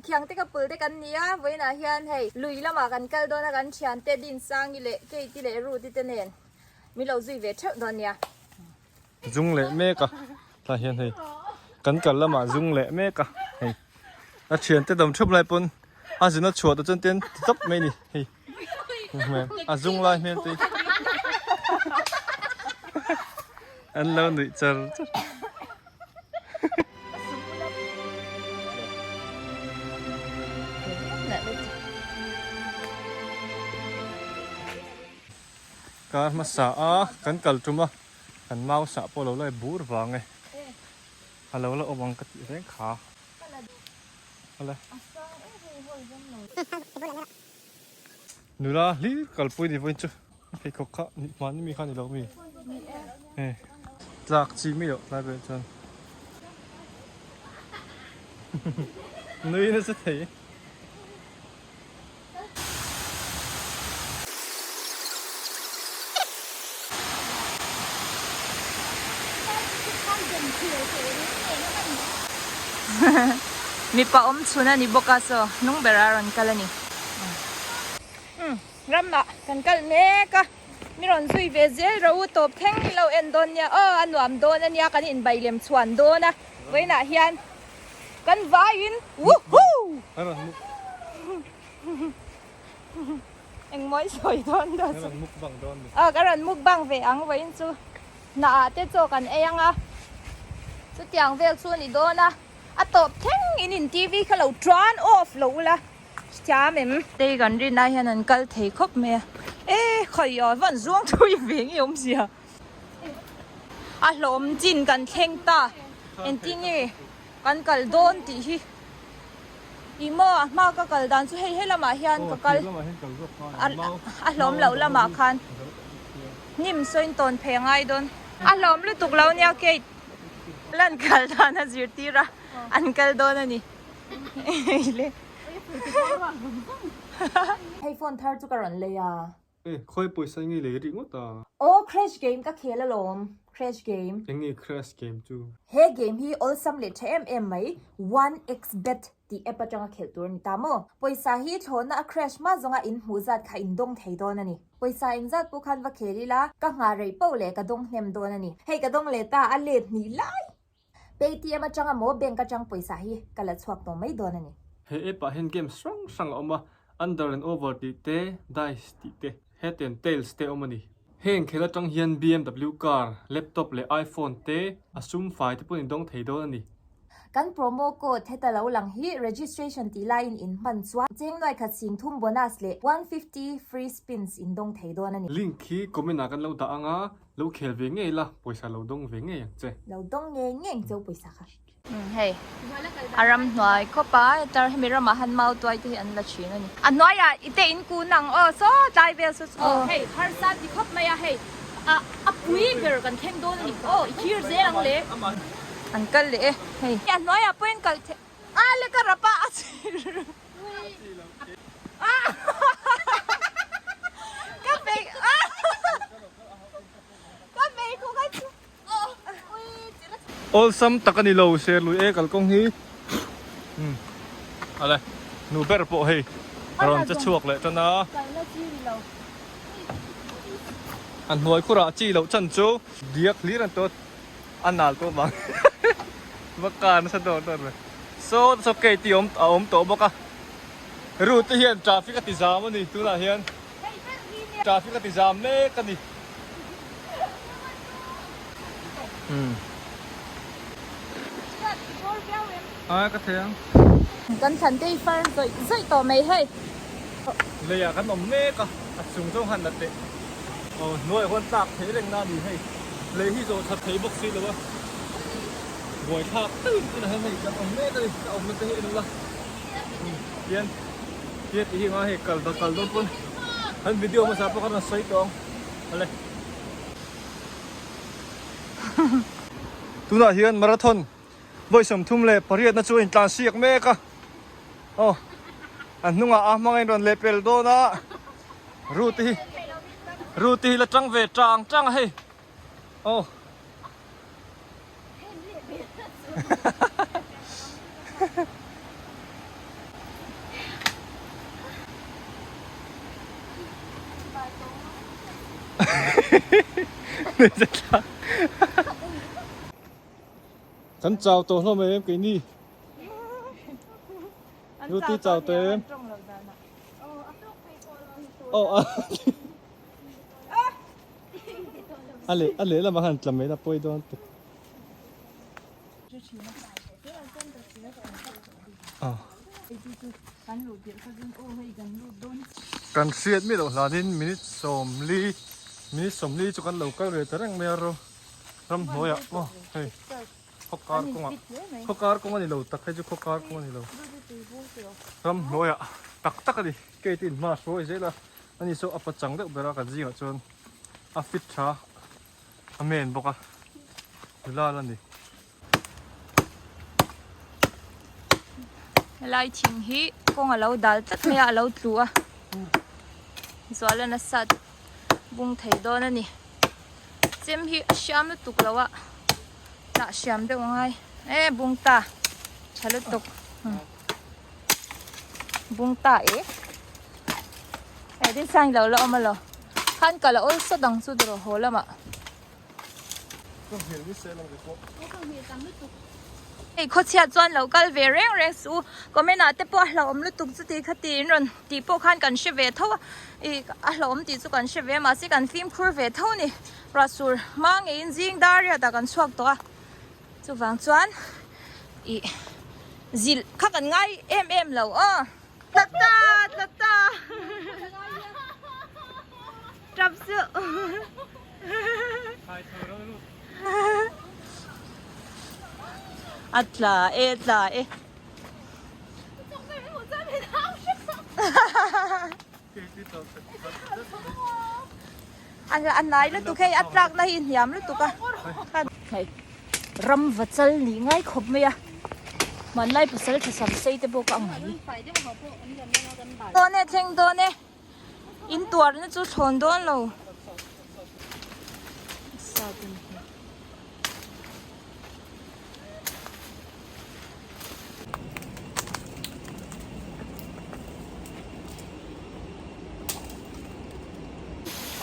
Khiangte ka pul te kan ni a, vawiinah hian hei lui lamah kan kal dawn a, kan thiante Dinsangi leh Kate leh Ruth te nen min lo zui ve theuh dawn nia. Zung leh mek a, tah hian hei kan kal lamah zung leh mek a, hei a thiante dam theuh lai pawn a zun a chhuah ta chuan ten ti tawp mai a ni hei a zung lai hmel te an lo nuih char char. Kar hmasa a kan kal tum a kan mau sah pawh a lo la bur vang e a lo la awm ang ka tih reng kha awle nula hlir kalpui ni vawiin chu pheikhawk kha mahni mi kha ni lo mi tlak chi mai loh tlai vel chuan nui nasa thei. Mipa awm chhun a ni bawk a saw hnung berah a rawn kal a ni. Ramah kan kal mek a, mi rawn zui ve zel ro u tawp thleng hi lo en dawn nia aw a nuam dawn a nia kan inbai lem chhuan dawn a vawiinah hian Kan vaiin woohoo! Engmaw i sawi dawn dawn Ka rawn mukbang dawn ni. Aw ka rawn mukbang ve ang vawiin chu hnah ah te chaw kan ei ang a. Chutiang vel chu a ni dawn a. A tawp thleng in in TV kha lo turn off lo ula hriam em. Tei kan rin ai hian an kal thei khawp mai a. E khawi aw van zuang thui ve nge awmzia. A hlawm chin kan thleng ta engtinge kan kal dawn tih hi ih maw a hma ka kal dan chu hei helamah hian ka kal a hlawm loh lamah khan hnim sawiin tawn phei a ngai dawn a hlawm lutuk lo nia Kate lan kal dan a zirtir a an kal dawn a ni hei phone thar chu ka rawn lei a. E, khawi pawisa nge lei rih ngawt a? Aw, crash game ka khel alawm, crash game. Eng nge crash game chu? He game hi awlsam leh tha em em mai, one x bet tih app atanga khelh tur a ni ta maw? Pawisa hi thlawhna a crash hma zawnga in hmuh zat kha in dawng thei dawn a ni. Pawisa engzat pawh khan va khel ila, ka nghah reih poh leh ka dawng hnem dawn a ni. Hei ka dawng leh ta, a let hnih lai! Paytm atanga maw bank atang pawisa hi ka la chhuak tawh mai dawn a ni. He app ah hian games hrang hrang a awm a, under and over tih te, dice tih te, head and tails te a awm a ni. Heng khel atang hian BMW car, laptop leh iPhone te a sum fai te pawhin dawng thei dawn a ni. Kan promo code heta lo lang hi registration tih laiin in hman chuan cheng nuai khat 30 bonus leh 150 free spins in dawng thei dawn a ni. Link hi comment ah kan lo dah ang a, Lo khel ve ngei la, pawisa lo dawng ve ngei ang che. Lo dawng ngei ngei ang cheu pawisa kha. Umm hei a ram hnuai khawp a hetar hemi ramah han mau tuai te hi an la thin a ni. A hnuaiah i te in kun ang aw saw tlai vel saw chu. Aw hei harsa ti khawp mai a hei a a pui ber kan thleng dawn a ni aw i thlir zel ang le. An kal leh e hei. A hnuaiah pawhin kal the a le ka rap a a chhir. Ka bei a ka bei khu ka chu Awlsam tak a ni lo ser lui e kalkawng hi umm ale nu ber pawh hei a rawn che chhuak leh tan a a hnuai khurah chi loh chan chu diak hlir an tawt a nal tawh vang va kar nasa dawn dawn mai saw saw gate hi a awm tawh bawk a route te hian traffic a ti zam a ni tunah hian traffic a ti zam mek a ni umm ai ka thei ang kan thlan te hi far zawih zawih tawh mai hei leiah kan awm mek a a chung zawng han la teh aw hnuaiah khuan tlak thei reng na a ni hei. Lei hi zawh that thei bawk si lo a, buaithlak takin tunah hian hei kan awm mek a ni, ka awmna te hi en ula hian hian tih hi anga hei kal kal dawn pawn kan video hmasa pawh khan a sawi tawh ang awle. Tunah hian marathon vawi 38 na chu a intlan siak mek a, aw a hnungah a hmangin rawn lehpel dawn a. Route hi route hi la tang ve tang tang a hei aw Kan chau tawh hlawm em keini? Ruti chau tawh em? Aw a A leh a leh lamah khan tla mai la pawi dawn tuk. Kan hriat miah loh hlanin minute sawmli minute sawmli chu kan lo kal ve ta reng mai a ro ramhnuaiah maw hei khawkar kawngah khawkar kawng a ni lo tak hei chu khawkar kawng a ni lo ramhnuaiah tak tak a ni gate in hma a hruai zel a ani saw a pachang deuh ber a kan zingah chuan a fit tha a men bawk a nula la ni. Helai thing hi kawng a lo dal tlat mai a a lo tlu a zual a nasa bung thei dawn a ni chem hi a hriam lutuk lo a tah hriam deuh a ngai e bung ta tha lutuk bung ta e e tin sang lo la awm a lo khan kal a awlsa dang chu dawr haw lamah. Hei khawchhiat chuan lo kal ve reng reng suh u comment ah te pawh a hlauhawm lutuk chuti kha tiin rawn tih pawh khan kan hre ve tho a ih a hlauhawm tih chu kan hre ve a mahse kan fimkhur ve tho a ni ruah sur hma ngeiin zing dar riat ah kan chhuak tawh a chuvang chuan ih zilh kha kan ngai em em lo aw tla ta tla ta tap suh. A tla e tla e. A hnai lutuk hei a tlak na hi hniam lutuk a. Hei ram va chal nih ngai khawp mai a. Hmanlai pasal tha sam sei te pawh ka ang mai. Dawn e thleng dawn e. In tuarna chu thlawn dawn lo.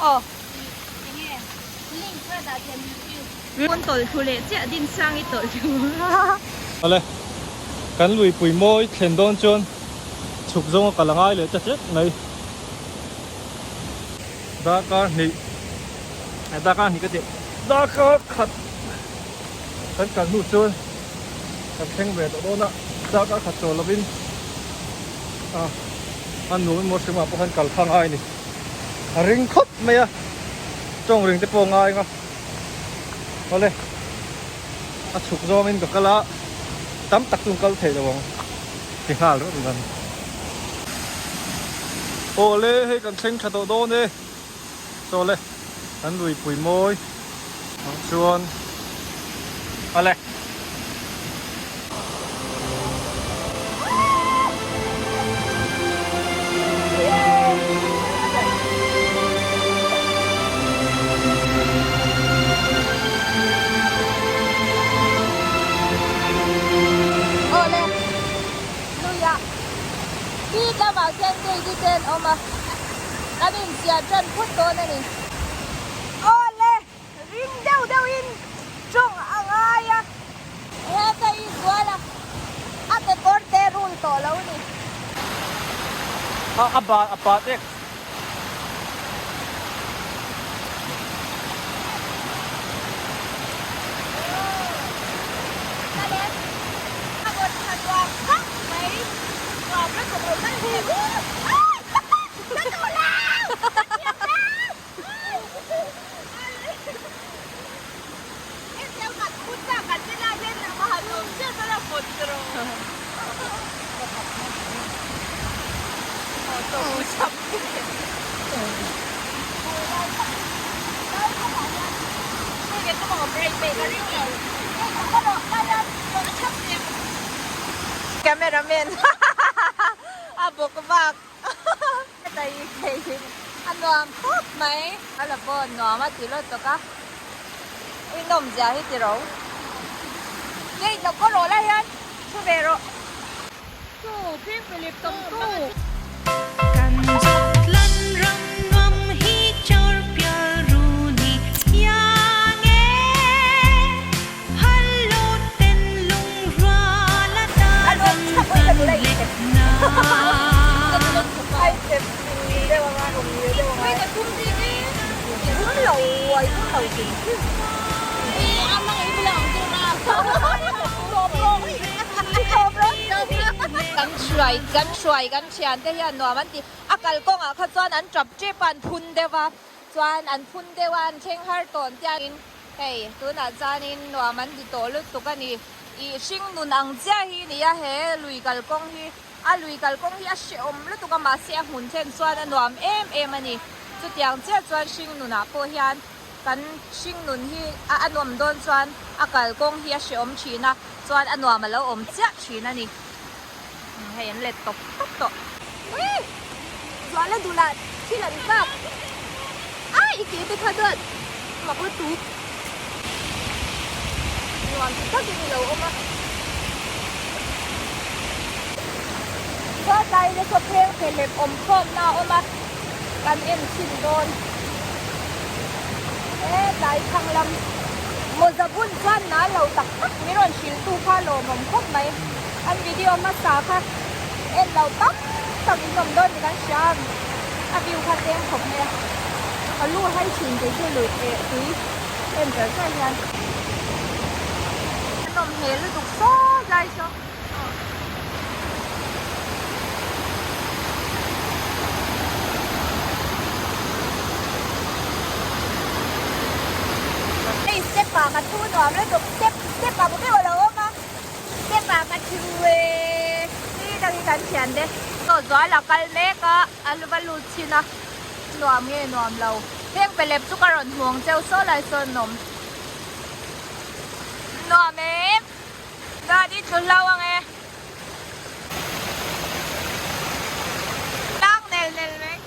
Aw. Pawn tawlh thlu leh chiah din sang i tawlh thlu. Awle, kan luipui mawi thlen dawn chuan chhuk zawnga kal a ngai leh ta hret mai. Darkar hnih darkar hnih ka tih darkar khat kan kal hnu chuan kan thleng ve tawh dawn a darkar khat chawl lovin ah a nuam emaw hrim ah pawh khan kal kha ngai a ni a ring khawp mai a tawng ring te pawh a ngai ang a awle a chhuk zawngin ka kal a tam tak chu an kal thei lo ang. Ti nghal reuh reuh a ni. Awle hei kan thleng tha tawh dawn e. Chawle kan luipui mawi ang chuan awle. Awle luiah bik lamah khian gate te an awm a kan inziah tan phawt dawn a ni. Awle ring deuh deuhin tawng a ngai a heta i zual a a kekawr te rul tawh lo ni. A a ba a pa tek. Cameraman a bawk vak a nuam khawp mai a la pawh nuam a ti lawt tawk a ui nawm zia hi ti ro gate lo kaw rawh lai hian thu ve rawh. Chu phim Philip tam tu. Kan zut lan ram nuam hi chawr pial ru ni. Kan hruai kan hruai kan thian te hian nuam an ti a kalkawngah kha chuan an tap tep a an phun deuh a chuan an phun deuh a an thleng har tawn tiangin hei tunah chuanin nuam an ti tawh lutuk a ni ih hring nun ang chiah hi a ni a he lui kalkawng hi a lui kalkawng hi a hrehawm lutuk a mahse a hmun thlen chuan a nuam em em a ni chutiang chiah chuan hring nunah pawh hian kan hring nun hi a a nuam dawn chuan a kalkawng hi a hrehawm thin a chuan a nuam a lo awm chiah thin a ni hei an let tawp tawp tawh ui zuala dulah thil an kap a i ke te kha duat mak lutuk nuam ti takin i lo awm a chuan tlai te saw pheng phelep awm khawmna a awm a kan en chhin dawn he tlai thlang lam mawza bun chuan na lo tak tak min rawn hrilh tu kha lawmawm khawp mai an video hmasa kha en lo tak tak in awm dawn tih kan hria a a view kha tlem khawp mai a a lu hai thin tih chu lui eh tui en char char hian a nawm hmel lutuk saw lai saw. Hei step ah ka thu nuam lutuk step step ang deuh a lo awm a step ah ka thu e ti tak hi kan thian te chaw zual a kal mek a a va lut chhin a nuam nge nuam lo heng pelep chu ka rawn hmuang cheu saw lai sawn an awm nuam em. Dad i tlu hlau ang e. Tlang nel nel mai.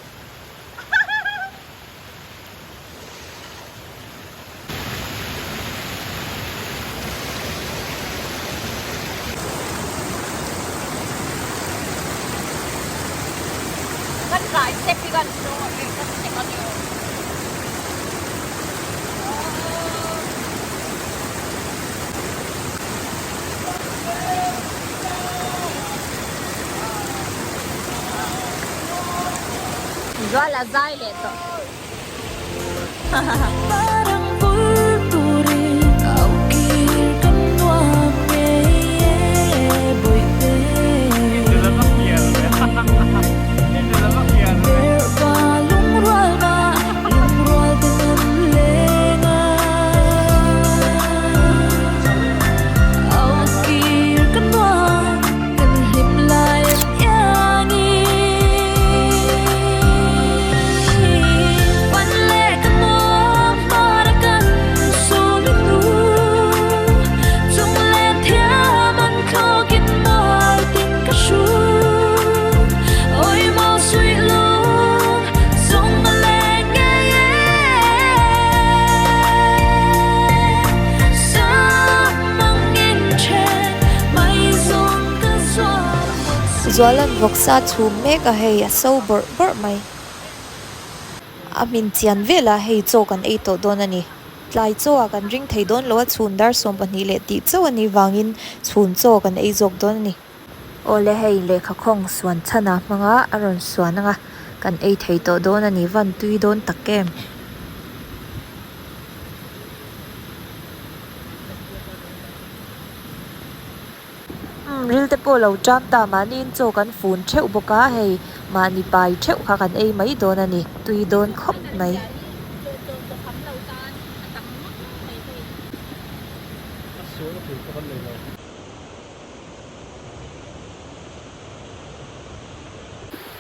Kan kai step hi kan Zual a zai leh tawh. Zualan vawksa chhum mek a hei a so bawrh bawrh mai. A hmin chian velah hei chaw kan ei tawh dawn a ni. Tlai chaw ah kan ring thei dawn lo a chhun dar 12 leh tih chauh a nih vangin chhun chaw kan ei zawk dawn a ni. Awle hei lehkha khawng suan chhan ah hmanga a rawn suan anga kan ei thei tawh dawn a ni van tui dawn tak em. Umm ril te pawh lo ṭam ta mahniin chaw kan fun theuh bawk a hei mahni pai theuh kha kan ei mai dawn a ni tui dawn khawp mai.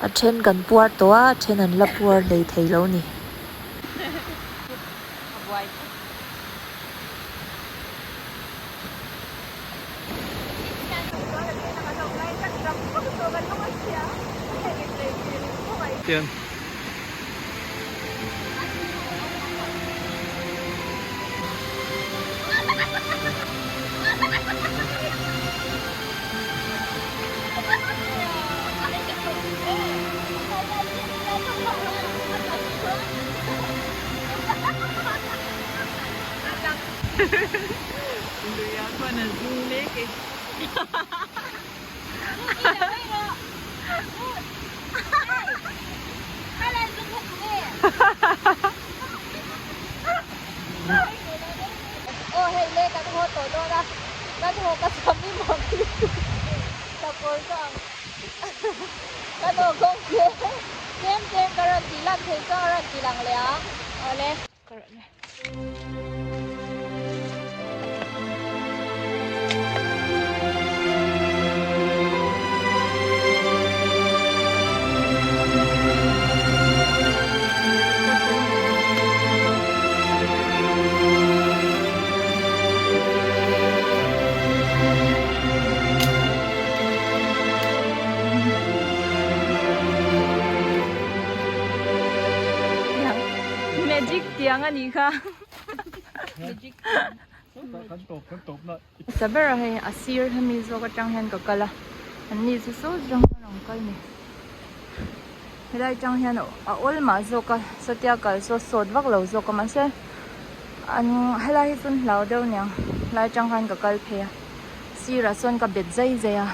A then kan puar tawh a a then an la puar hlei thei lo ni. Chuan aw kawng tlem tlem tlem ka rawn tih lan theih chuan ka rawn ti lang leh ang. Awle. Ka rawn e. Magic tiang a nih kha. Magic. Kan tawp kan tawp na. Sa ber a hei a sir hemi zawk atang hian ka kal a. An ni chu saw zawng a rawn kal ni. Helai atang hian a awl mah zawk a satia kal saw sawt vak lo zawk a mahse an helai hi chu an hlau deuh aniang helai atang khan ka kal phei a sirah sawn ka bet zai zai a.